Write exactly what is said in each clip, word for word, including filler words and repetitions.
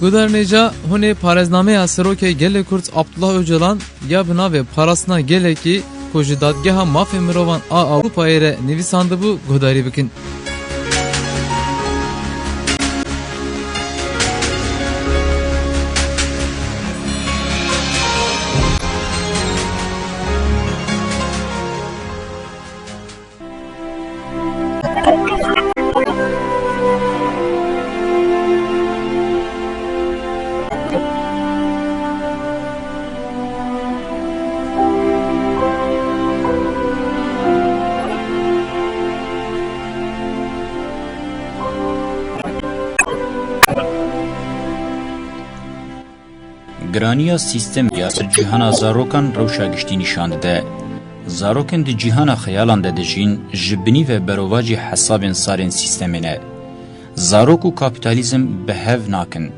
Guhdarên hêja, hûn ê parêznameya Serokê Gelê Kurd Abdullah Ocalan ya bi navê Parastina Gelekî ku ji Dadgeha Mafê Mirovan a Ewropayê re nivîsandibû guhdarî bikin. Giraniya sîstemê ya ser cîhana zarokan rewşa giştî nîşan dide. Zarokên di cîhana xeyalan de dijîn, ji binî ve berovajî hesabên sarên sîstemê ne. Zarok û kapîtalîzm bi hev nakin.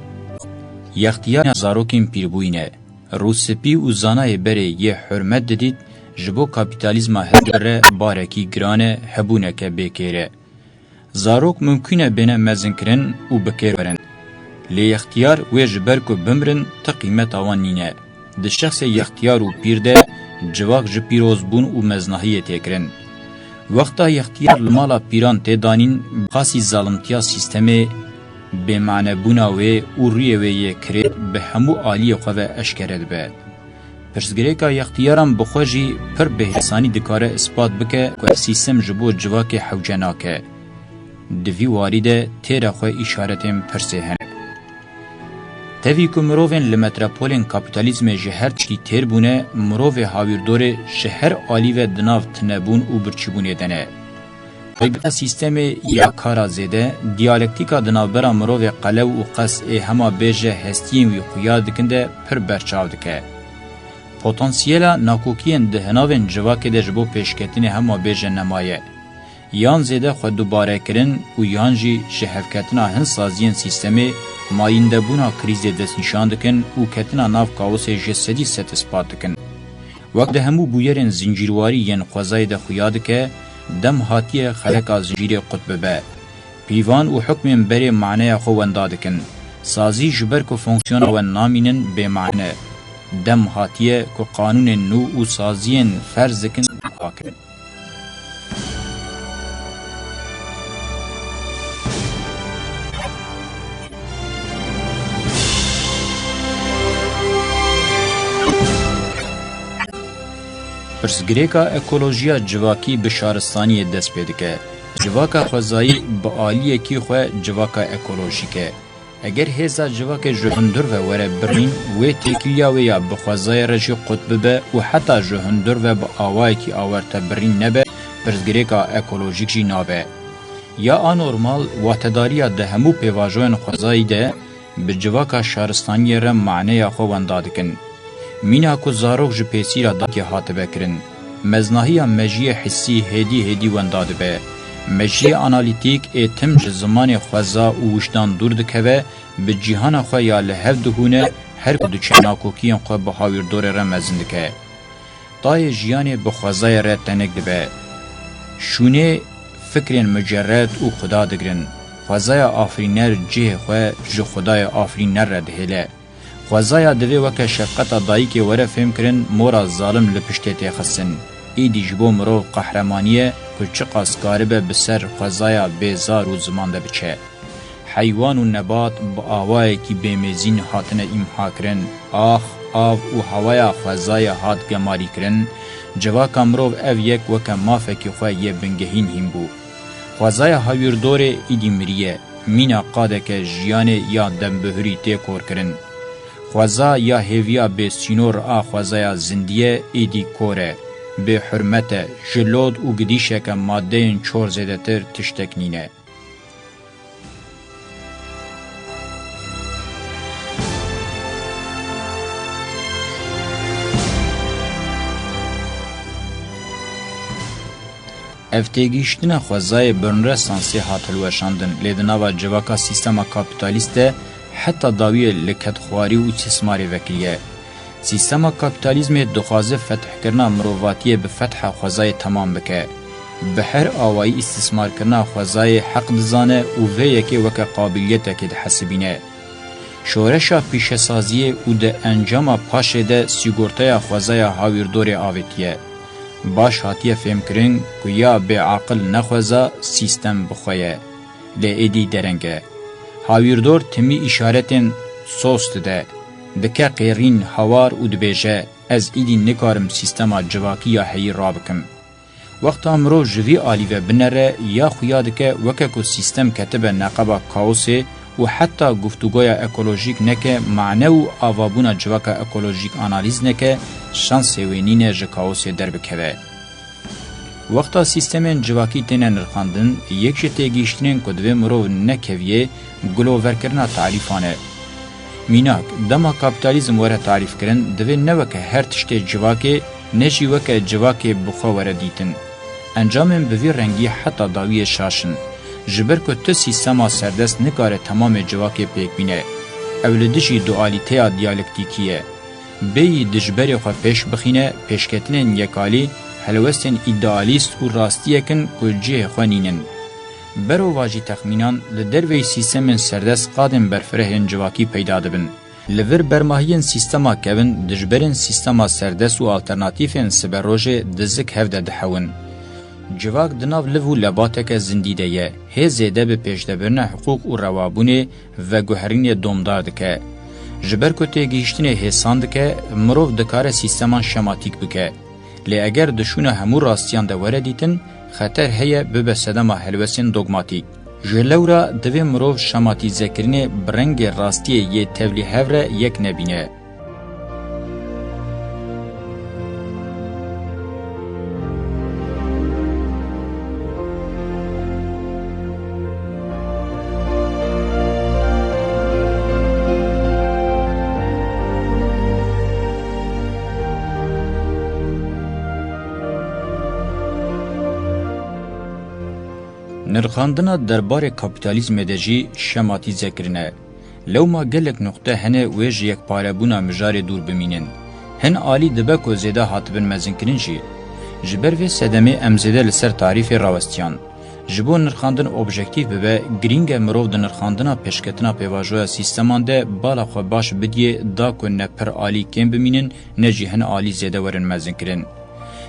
Yextiyar zarokên pîrbûyî ne. Rûspî û zanayê berê yê hurmet didît, ji bo kapîtalîzma her du re barekî giran e, hebûneke bêkêr e. Zarok mimkûn e bêne mezinkirin û bi kêr werin. Lê yextiyar wê ji ber ku bimirin ti qîmeta wan nîne. Di şexsê yextiyar û pîr de civak ji pîrozbûn û meznahiyê tê kirin. Wexta yextiyar li mala pîran tê danîn, bi qasî zalimtiya sîstemê, bêmanebûna wê û rûyê wê yê kirêt bi hemû aliyê xwe ve eşkere dibe. Pirsgirêka yextiyaran bi xwe jî pir bêhêsanî dikare ispat bike ku ev sîstem ji bo civakê hewce nake. Di vî warî de têra xwe îşaretên pirsê hene. Tevî ku mirovên li metropolên kapîtalîzmê ji her tiştî têr bûne, mirovê hawîrdorê ji her alî ve di nav tinebûn û birçîbûnê de ne. Taybeta sîstemê ya kara zêde, diyalektîka di navbera mirovê qelew û qes ê hema bêje hestiyên wî xuya dikin de pir berçav dike. Potansiyela nakokiyên di hinavên civakê de ji bo pêşketinê hema bêje nemaye. Yan zêde xwe dubarekirin û yan jî ji hevketina hin saziyên sîstemê mayîndebûna krîzê destnîşan dikin û ketina nav kaosê ji sedî sed ispat dikin. Wek di hemû bûyerên zincîrwarî yên xwezayê de xuya dike, dem hatiye xeleka zincîrê qut bibe. Pîvan û hukmên berê maneya xwe wenda dikin. Sazî ji ber ku fonksiyona we namînin bêmane. Dem hatiye ku qanûnên nû û saziyên ferz dikin, akin. Pirsgirêka ekolojiya civakî bi şaristaniyê dest pê dike. Civaka xwezayî bi aliyekî xwe civaka ekolojîk e. Eger hêza civakê ji hundir ve were birîn, wê têkiliya wê ya bi xwezayê re jî qut bibe û heta ji hundir ve bi awayekî awarte birîn nebe, pirsgirêka ekolojîk jî nabe. Ya anormal, watedariya di hemû pêvajoyên xwezayî de bi civaka şaristaniyê re maneya xwe wenda dikin. Mîna ku zarok ji pêsîra dayikê hatibe kirin, meznahiya mejiyê hissî hêdî hêdî wenda dibe. Mejiyê analîtîk ê tim ji zimanê xweza û wijdan dûr dikeve, bi cîhana xwe ya li hev dihûne, her ku diçe nakokiyên xwe bi hawîrdorê re mezin dike. Tayê jiyanê bi xwezayê re tenik dibe. Şûnê fikrên mucerred û xuda digirin. Xwezaya afirîner cihê xwe ji Xwedayê afirîner re dihêle. Xwezaya divê weke şefqeta dayikê were fêmkirin, mora zalim li piştê tê xistin. Îdî ji bo mirov qehremanî ye ku çiqas karibe bi ser xwezaya bê zar û ziman de biçe. Heywan û nebat bi awayekî bêmêzîn hatine îmhakirin. Ax, av û hewaya xwezayê hat gemarîkirin. Civaka mirov ev yek weke mafekî xwe yê bingehîn hîn bû. Xwezaya hawîrdorê îdî miriye. Mîna qadeke jiyanê ya dembihurî tê korkirin. Xweza ya hêviya bêsînor a xwezaya zindî ye, îdî kor e, bêhurmet e, ji lod û gidîşeke madeyên çor zêdetir tiştek nîne. Ev têgihiştina xwezayê bi rênresansê hat hilweşandin, lê di nava civaka sîstema kapîtalîst de heta dawiyê li kedxwarî û îstîsmarê vekiriye. Sîstema kapîtalîzmê dixwaze fethkirina mirovatiyê bi fetha xwezayê temam bike. Bi her awayî îstîsmarkirina xwezayê heq dizane û vê yekê weke qabîliyetekê dihesibîne. Şoreşa pîşesaziyê û di encama paşê de sîgortaya xwezaya hawîrdorê avêtiye. Baş hatiye fêmkirin ku ya bêaqil nexweza sîstem bi xwe ye. Lê êdî dereng e. Hawîrdor timî îşaretên soz dide, dike qêrîn hawar û dibêje, ez îdî nikarim sîstema civakî ya heyî rabikim. Wexta mirov ji vî alî ve binere ya xuya dike weke ku sîstem ketibe neqeba kaosê û heta guftûgoya ekolojîk neke, mane û avabûna civaka ekolojîk analîz neke, şansê wê nîne ji kaosê derbikeve. Wexta sîstemên civakî têne nirxandin, yek ji têgihiştinên ku divê mirov nekeviyê, giloverkirina tarîfan e. Mînak, dema kapîtalîzm were tarîfkirin, divê ne weke her tiştê civakê, ne jî weke civakê bi xwe were dîtin. Encamên bi vî rengî heta dawiyê şaş in. Ji ber ku tu sîstema serdest nikare temamê civakê pêk bîne. Ew li dijî dualîteya diyalektîkî ye. Bêyî dijberê xwe pêş bixîne, pêşketinên yekalî, helwestên îdealîst û rastiyek in ku cihê xwe nînin. Berovajî texmînan, li derveyî sîstemên serdest qadên berfirehên civakî peyda dibin. Li vir bermahiyên sîstema kevin, dijberên sîstema serdest û alternatîfên siberojê di zik hev de dihewin. Civak di nav liv û lebateke zindî de ye. Hê zêde bi pêşdebirina hiqûq û rewabûnê veguherînê domdar dike. Ji ber ku têgihiştinê hêsan dike, mirov dikare sîsteman şematîk bike. Lê eger di şûna hemû rastiyan de were dîtin, xeter heye bibe sedema helwestên dogmatîk. Ji lewra divê mirov şematîzekirinê bi rengê rastiyê yê tevlîhev re yek nebîne. Nirxandina derbarê kapîtalîzmê de jî şematîze kirine. Lewma gelek nuqte hene wê ji yekparebûna mijarê dûr bimînin. Hin alî dibe ku zêde hatibin mezinkirin jî. Ji ber vê sedemê em zêde li ser tarîfê rawestiyan. Ji bo nirxandin objektîf bibe, girîng e mirov di nirxandina pêşketina pêvajoya sîsteman de bala xwe baş bidiyê da ku ne pir alî kêm bimînin, ne jî hin alî zêde werin mezinkirin.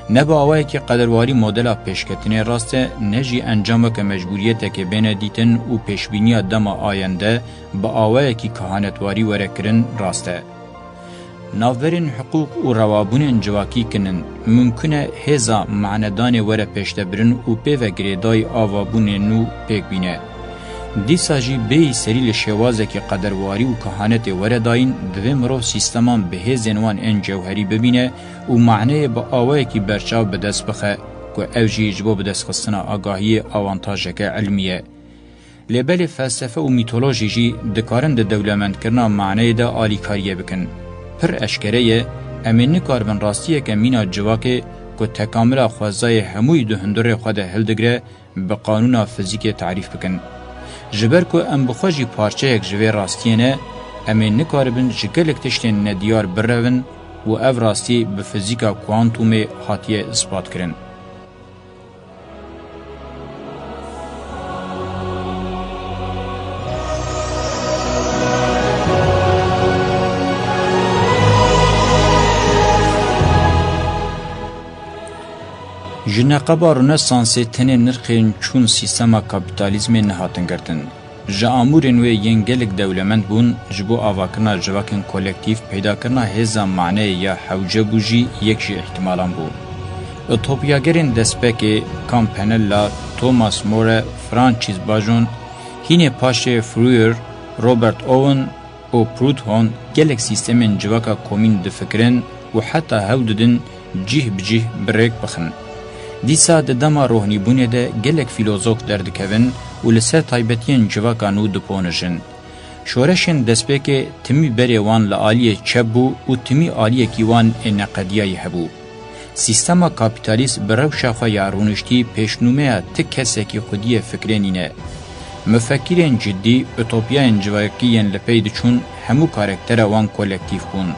Ne bi awayekî qederwarî modela pêşketinê rast e, ne jî encameke mecbûriyetekê bêne dîtin û pêşbîniya dema ayende bi awayekî kehanetwarî were kirin rast e. Navberên hiqûq û rewabûnên civakî kin in, mimkun e hêza manedanê were pêşdebirin û pê ve girêdayî avabûnê nû pêk bîne. Dîsa jî bêyî serî li şêwazekî qederwarî û kehanetê were dayîn, divê mirov sîsteman bi hêzên wan ên cewherî bibîne û maneyê bi awayekî berçav bi dest bixe ku ev jî ji bo bidestxistina agahiyê awantajeke ilmî ye. Lê belê felsefe û mîtolojî jî dikarin di dewlemendkirina maneyê de alîkariyê bikin. Pir eşkere ye, em ê nikaribin rastiyeke mîna civakê ku tekamila xwezayê hemûyî di hundirê xwe de hildigire, bi qanûna fizîkê tarîf bikin. Ji ber ku em bi xwe jî parçeyek ji vê rastiyê ne, em ê nikaribin ji gelek tiştên nediyar birevin û ev rastî bi fizîka kuantumê hatiye îspat kirin. Ji neqeba Rönesansê tenê nirxên çûn sîstema kapîtalîzmê nehatin girtin. Ji amûrên wê yên gelek dewlemend bûn, ji bo avakirina civakên kolektîf, peydakirina hêza maneyê ya hewce bû jî yek ji îhtimalan bû. Utopyagerên destpêkê Campanella, Thomas More, Francis Bacon, hînê paşê Fourier, Robert Owen, û Proudhon gelek sîstemên civaka komîn difikirin û heta hewl didin cih bi cih bi rêk bixin. Dîsa di dema rohnîbûnê de gelek fîlozof derdikevin û li ser taybetiyên civaka nû diponijin. Şoreşên destpêkê timî berê wan li aliyê çep bû û timî aliyekî wan ê neqediyayî hebû. Sîstema kapîtalîst bi rewşa xwe ya rûniştî pêşnûmeya ti kesekî xwediyê fikrê nîne. Mufekirên cidî, utopyayên civakî yên li pey diçûn, hemû karaktera wan kolektîf bûn.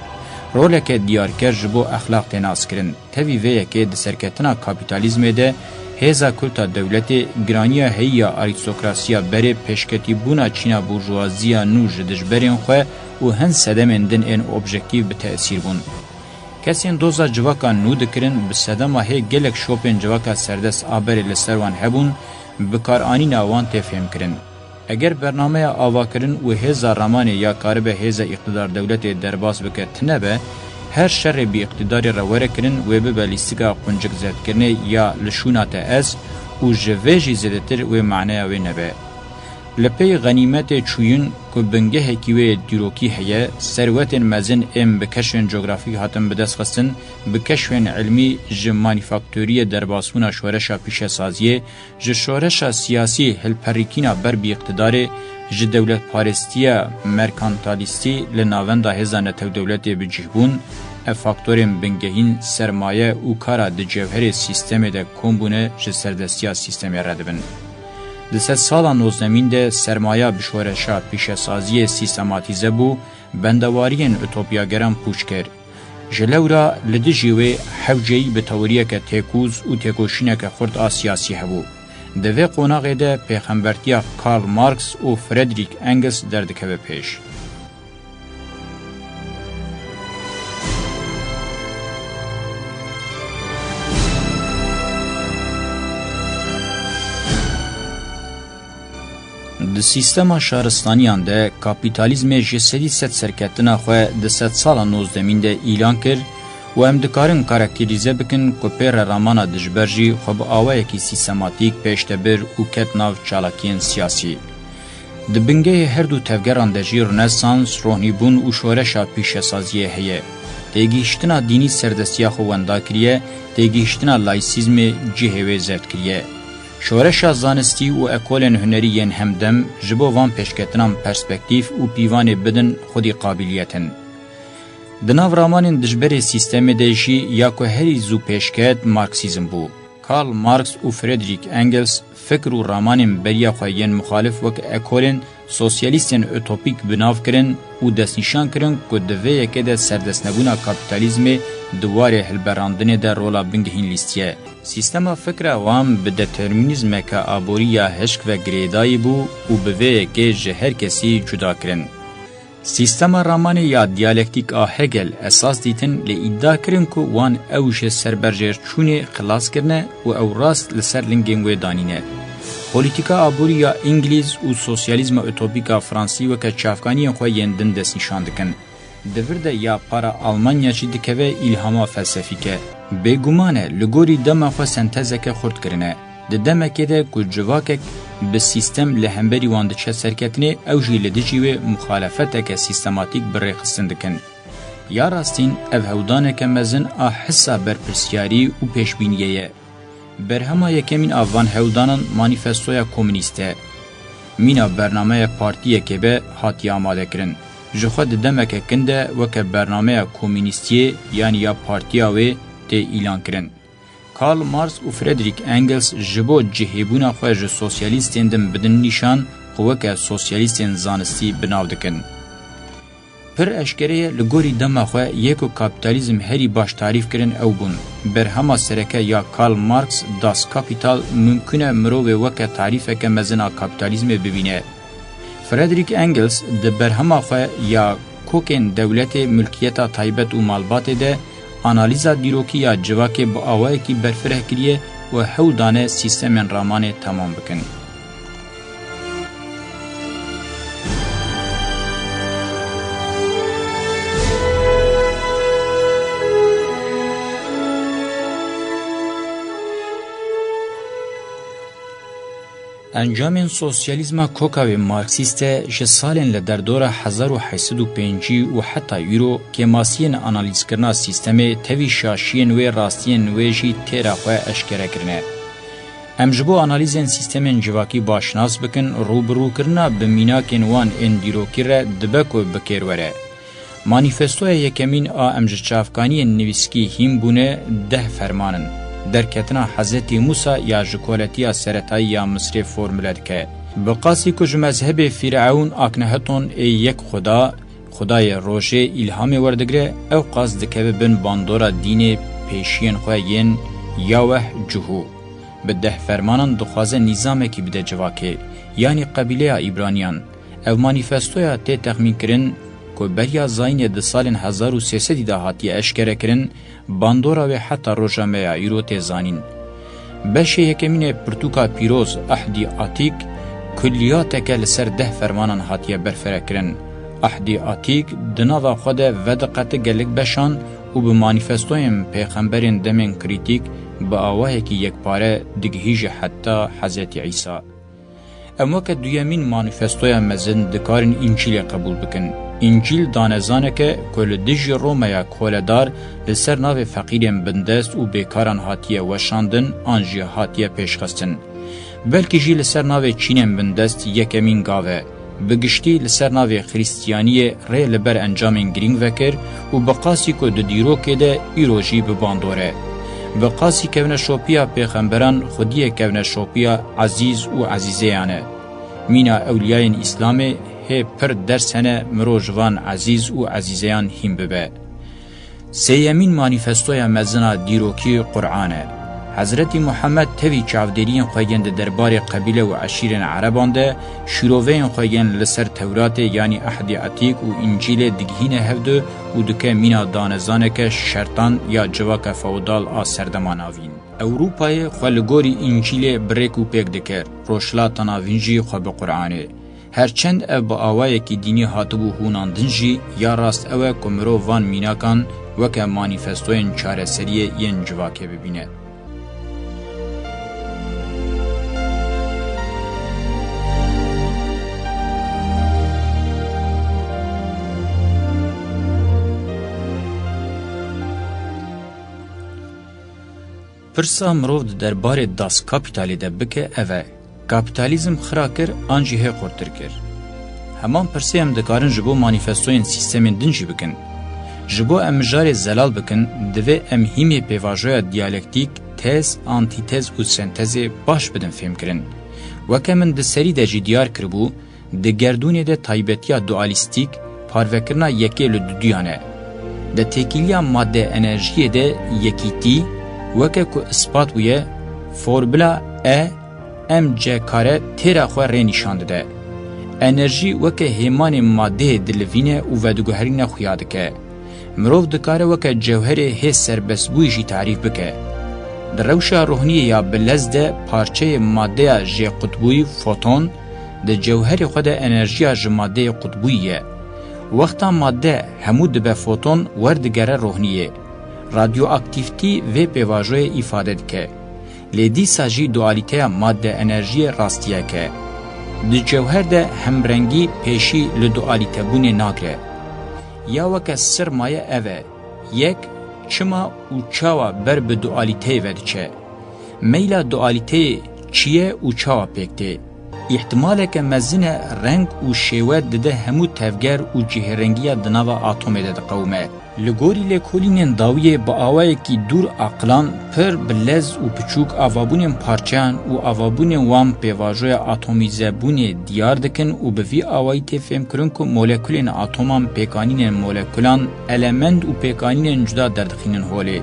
Roleke diyarker ji bo exlaq tê naskirin. Tevî vê yekê di serketina kapîtalîzmê de hêza kulta dewletê, giraniya heyî ya arîstokrasiya berê, pêşketîbûna çîna burjuwaziya nû ji dijberên xwe û hin sedemên din ên objektîf bi tesîr bûn. Kesên doza civaka nû dikirin, bi sedema hê gelek şopên civaka serdest a berê li ser wan hebûn, bikaranîna wan tê fêhmkirin. Eger bernameya avakirin û hêza ramanê ya karibe hêza îqtidar dewletê derbas bike tune be, her şerê bi îqtidarê re were kirin wê bibe lîstika quncikzedkirinê ya li şûna te ez û ji vê jî zêdetir wê maneya wê nebe. Li pey xenîmetê çûyîn ku bingehekî wê dîrokî heye, serwetên mezin ên bi keşfên cografîk hatin bidestxistin, bi keşfên ilmî ji manîfakturiyê derbasbûna şoreşa pîşesaziyê, ji şoreşa siyasî hilperîkîna ber bi îqtidarê, ji dewletparêstiya merkantalîstî li navenda hêza netewdewletê bi cih bûn, ev faktorên bingehîn sermaye û kara di cewherê sîstemê de kom bûne ji serdestiya sîstemê re dibin. Di sedsala nozdemîn de sermaya bi şoreşa pîşesaziyê sîstematîze bû, bendewariyên utopiyageran pûç kir. Ji lewra li dijî wê hewceyî bi teoriyeke têkoz û têkoşîneke xurt a siyasî hebû. Di vê qonaxê de pêxembertiya Karl Marx û Friedrich Engels derdikeve pêş. Di sîstema şaristaniyan de kapîtalîzmê ji sedî sed serketina xwe di sedsala nozdemîn de îlan kir û em dikarin karakterîze bikin ku pê re ramana dijber jî xwe bi awayekî sîstematîk pêş de bir û ket nav çalakiyên siyasî. Di bingehê her du tevgeran de jî Rönesans, rohnîbûn û şoreşa pîşesaziyê heye. Têgihiştina dînî serdestiya xwe wenda kiriye, têgihiştina laîsîzmê cihê wê zeft kiriye. Şoreşa zanistî û ekolên hunerî yên hemdem ji bo van pêşketinan perspektîf û pîvanê bidin xwedî qabîliyet in. Di nav ramanên dijberê sîstemê de jî ya ku herî zû pêşket Marksîzm bû. Karl Marx û Friedrich Engels fikr û ramanên beriya xwe yên muxalif wek ekolên sosyalîstên utopîk bi nav kirin û destnîşan kirin ku di vê yekê de serdestnebûna kapîtalîzmê di warê hilberandinê de rola bingehîn lîstiye. Sîstema fikra wan bi determînîzmeke aborî ya hişk ve girêdayî bû û bi vê yekê ji her kesî cuda kirin. Sîstema ramanê ya diyalektîk a Hegel esas dîtin lê îdia kirin ku wan ew ji serberjêrçûnê xilas kirine û ew rast li ser lingên wê danîne. Polîtîka aborî ya Îngilîz û sosyalîzma utopîk a Fransî weke çavkaniyên xwe yên din destnîşan dikin. Di vir de ya para Almanya jî dikeve îlhama felsefîk e. Bêguman e, li gorî dema xwe sentezeke xurt kirine. Di demekê de ku civakek bi sîstem li hemberî wan diçe serketinê, ew jî li dijî wê muxalefeteke sîstematîk bi rêxistin dikin. Ya rastîn, ev hewdaneke mezin a hisa berpirsiyarî û pêşbîniyê ye. Berhema yekemîn a van hewdanan manîfestoya komînîst e. Mîna bernameyek partiyekê be hatiye amadekirin. Ji xwe di demeke kin de weke bernameya komînîstiyê yanî ya partiya wê tê îlankirin. Karl Marx û Friedrich Engels ji bo cihêbûna xwe ji sosyalîstên din bidin nîşan, xwe weke sosyalîstên zanistî bi nav dikin. Pir eşkere ye, li gorî dema xwe yê ku kapîtalîzm herî baş tarîf kirin ew bûn. Berhema sereke ya Karl Marx, Das Kapital, mimkun e mirovê weke tarîfeke mezin a kapîtalîzmê bibîne. Friedrich Engels di berhema xwe ya Kokên Dewletê, Mulkiyeta Taybet û Malbatê de analîza dîrokî ya civakê bi awayekî berfireh kiriye û hewl dane sîstemên ramanê temam bikin. Encamên sosyalîzma koka wê marksîst e, ji salên li derdora hezar û heşt sed û pêncî û heta îro kêmasiyên analîzkirina sîstemê tevî şaşiyên wê rastiyên wê jî têra xwe eşkere kirine. Em ji bo analîzên sîstemên civakî baş nas bikin, rûbirûkirina bi mînakên wan ên dîrokî re dibe ku bi kêr were. Manîfestoya yekemîn a em ji çavkaniyên nivîskî hîn bûne deh ferman in. Derketina Hezretî Mûsa ya ji koletiya seretayî ya Misrê formule dike. Bi qasî ku ji mezhebê Fîrewn Akneheton ê yek Xuda, Xudayê rojê îlhamê werdigre, ew qas dikeve bin bandora dînê pêşiyên xwe yên Yaweh Cuhû. Bi deh fermanan dixwaze nîzamekî bide civakê, yanî qebîleya Îbraniyan. Ev manîfestoya tê texmînkirin ku beriya zayînê di salên hezar û sê sedî de hatiye eşkerekirin, bandora wê heta roja me ya îro tê zanîn. Beşê yekemîn ê pirtûka pîroz, Ehdî Atîk, kulliyateke li ser deh fermanan hatiye berfirehkirin. Ehdî Atîk di nava xwe de vediqete gelek beşan û bi manîfestoyên pêxemberên demên krîtîk bi awayekî yekpare digihîje heta Hezretî Îsa. Em weke duyemîn manîfestoya mezin dikarin Încîlê qebûl bikin. Încîl danezaneke ku li dijî Romaya koledar li ser navê feqîrên bindest û bêkaran hatiye weşandin an jî hatiye pêşxistin. Belkî jî li ser navê çînên bindest yekemîn gav e. Bi giştî li ser navê Xristiyaniyê rê li ber encamên girîng vekir û bi qasî ku di dîrokê de îro jî bi bandor e. Bi qasî kevneşopiya pêxemberan xwediyê kevneşopiya ezîz û ezîzeyan e. Mîna ewliyayên Îslamê hê pir ders hene mirov ji van ezîz û ezîzeyan hîn bibe. Sêyemîn manîfestoya mezin a dîrokî Quran e. Hezretî Muhammed tevî çavdêriyên xwe yên di derbarê qebîle û eşîrên ereban de, şîroveyên xwe yên li ser Tewratê, yanî Ehdê Etîk û Încîlê digihîne hevdu û dike mîna danezaneke şertan ya civaka feodal a serdema navîn. Ewropayê xwe li gorî Încîlê bi rêk û pêk dikir, Rojhilata Navîn jî xwe bi Quranê. Her çend ev bi awayekî dînî hatibû hûnandin jî, ya rast ew e ku mirov van mînakan weke manîfestoyên çareseriyê yên civakê bibîne. Pirsa mirov di derbarê Das Kapitalê de bike ev e: Kapîtalîzm xira kir an jî hê xurtir kir? Heman pirsê em dikarin ji bo manîfestoyên sîstemên din jî bikin. Ji bo em mijarê zelal bikin, divê em hîmê pêvajoya diyalektîk, tez, antîtez û sentezê baş bidin fêmkirin. Weke min di serî de jî diyar kiribû, di gerdûnê de taybetiya dualîstîk, parvekirina yekê li duduyan e. Di têkiliya madde enerjiyê de yekîtî, weke ku ispat bûye, formula E M C kare têra xwe rê nîşan dide. Enerjî weke hêmanê madeyê dilivîne û vediguherîne xuya dike. Mirov dikare weke cewherê hê serbestbûyî jî tarîf bike. Di rewşa rohniyê ya bi lez de parçeyê madeya jêqutbûyî, foton, di cewherê xwe de enerjiya ji madeyê qutbûyî ye. Wexta made hemû dibe foton, werdigere rohniyê. Radyoaktîftî vê pêvajoyê îfade dike. Lê dîsa jî dualîteya madde enerjiyê rastiyek e. Di cewher de hemrengî pêşî li dualîtebûnê nagre. Ya weke sir maye ev e: yek çima û çawa ber bi dualîteyê ve diçe? Meyla dualîteyê çi ye û çawa pêk tê? Îhtimaleke mezin e reng û şêwe dide hemû tevger û cihêrengiya di nava atomê de diqewime. Li gorî lêkolînên dawiyê bi awayekî dûr aqilan pir bi lez û piçûk avabûnên parçeyan û avabûnên wan pêvajoya atomîzebûnê diyar dikin û bi vî awayî tê fêmkirin ku molekulên atoman pêkanînên molekulan, element û pêkanînên cuda derdixînin holê.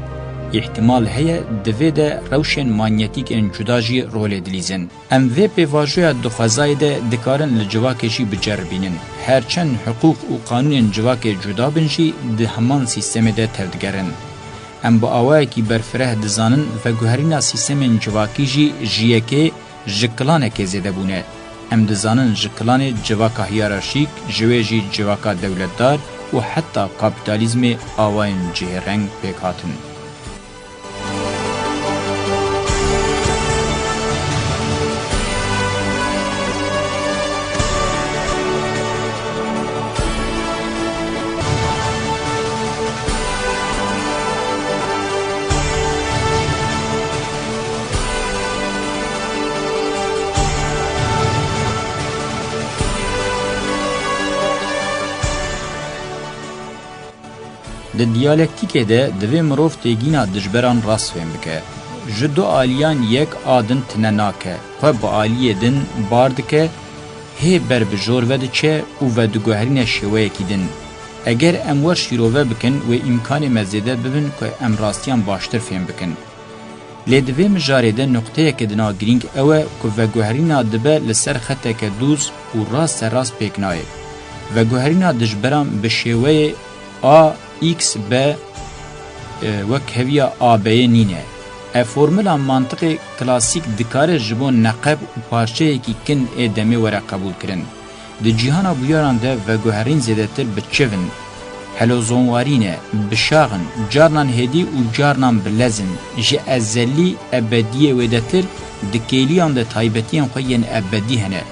Îhtimal heye di vê de rewşên manyetîk ên cuda jî rolê dilîzin. Em vê pêvajoya duxwezayê de dikarin li civakê jî biceribînin. Her çend hiqûq û qanûnên civakê cuda bin jî di heman sîstemê de tevdigerin. Em bi awayekî berfireh dizanin veguherîna sîstemên civakî jî ji yekê ji klanekê zêde bûne. Em dizanin ji klanê civaka hiyerarşîk, ji wê jî civaka dewletdar û heta kapîtalîzmê awayên cihêreng pêk hatin. Di diyalektîkê de divê mirov têgîna dijberan rast fêm bike. Ji du aliyan yek a din tine nake, xwe bi aliyê din bar dike, hê ber bi jor ve diçe û vediguherîne şêweyekî din. Eger em wer şîrove bikin, wê îmkanê me zêde bibin ku em rastiyan baştir fêm bikin. Lê di vê mijarê de nuqteyeke di nav girîng ew e ku veguherîna dibe li ser xeteke dûz û rasterast pêk nayê. Veguherîna dijberan bi şêweyê A X B, e, wek heviya A B'yê nîne. Ev formula mantiqê klasîk dikare ji bo neqeb û parçeyekî kin ê demê were qebûlkirin. Di cîhana bûyeran de veguherîn zêdetir bi çiv in, helozonwarî ne, bi şax in, carnan hêdî û carnan bi lez in. Ji ezelî ebediyê wêdetir di kêliyan de taybetiyên xwe yên ebedî hene.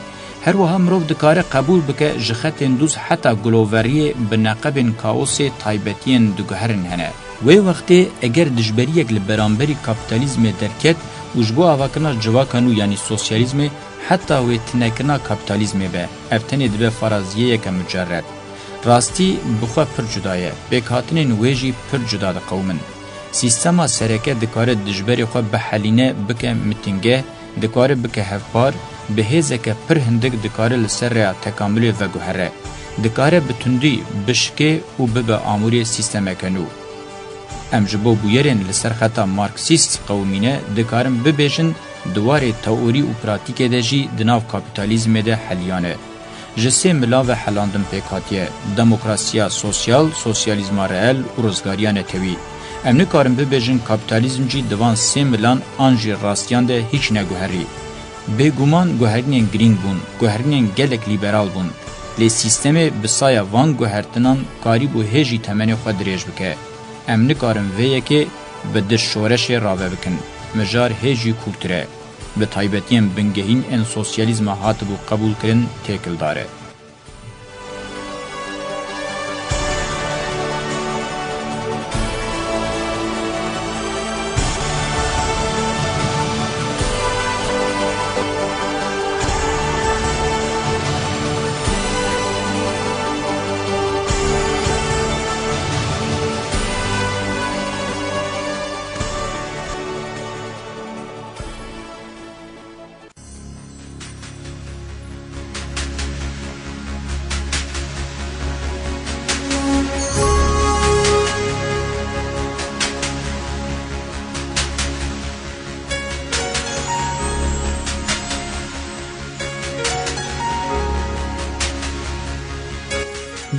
Her wiha mirov dikare qebûl bike ji xetên dûz heta guloveriyê bi neqebên kaosê taybetiyên diguherin hene. Wê wextê eger dijberiyek li beramberî kapîtalîzmê derket û ji bo avakirina civaka nû, yanî sosyalîzmê, heta wê tunekirina kapîtalîzmê be, ev tenê dibe faraziyeyeke mucerred. Rastî bi xwe pir cuda ye, pêkhatinên wê jî pir cuda diqewimin. Sîstema sereke dikare dijberê xwe bihelîne, bike mitingeh, dikare bike hevpar, bi hêzeke pir hindik dikare li ser rêya tekamulê veguhere. Dikare bi tundî bişikê û bibe amûrê sîstemeke nû. Em ji bo bûyerên li ser xeta marksîst qewimîne dikarin bibêjin, di warê teorî û pratîkê de jî di nav kapîtalîzmê de heliyane. Ji sê milan ve helandin pêk hatiye, demokrasiya sosyal, sosyalîzma reel û rizgariya netewî. Em nikarin bibêjin kapîtalîzm jî di van sê milan an jî rastiyan de hîç neguherî. Bêguman guherînên girîng bûn, guherînên gelek lîberal bûn. Lê sîstemê bi saya van guhertinan karîbû hê jî temenê xwe dirêj bike. Em nikarin vê yekê bi di şoreşê rave bikin. Mijar hê jî kûrtir e. Bi taybetiyên bingehîn ên sosyalîzma hatibû qebûlkirin têkildar e.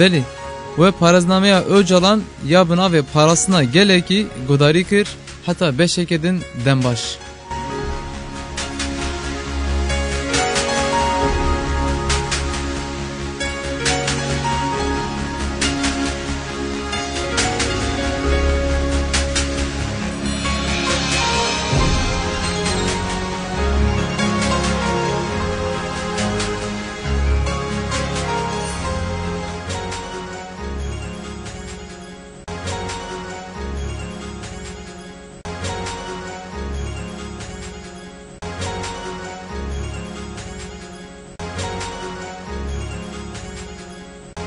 Belê, we parêznameya Ocalan ya bi navê Parastina Gelekî gudarî kir, heta beşeke din dem baş.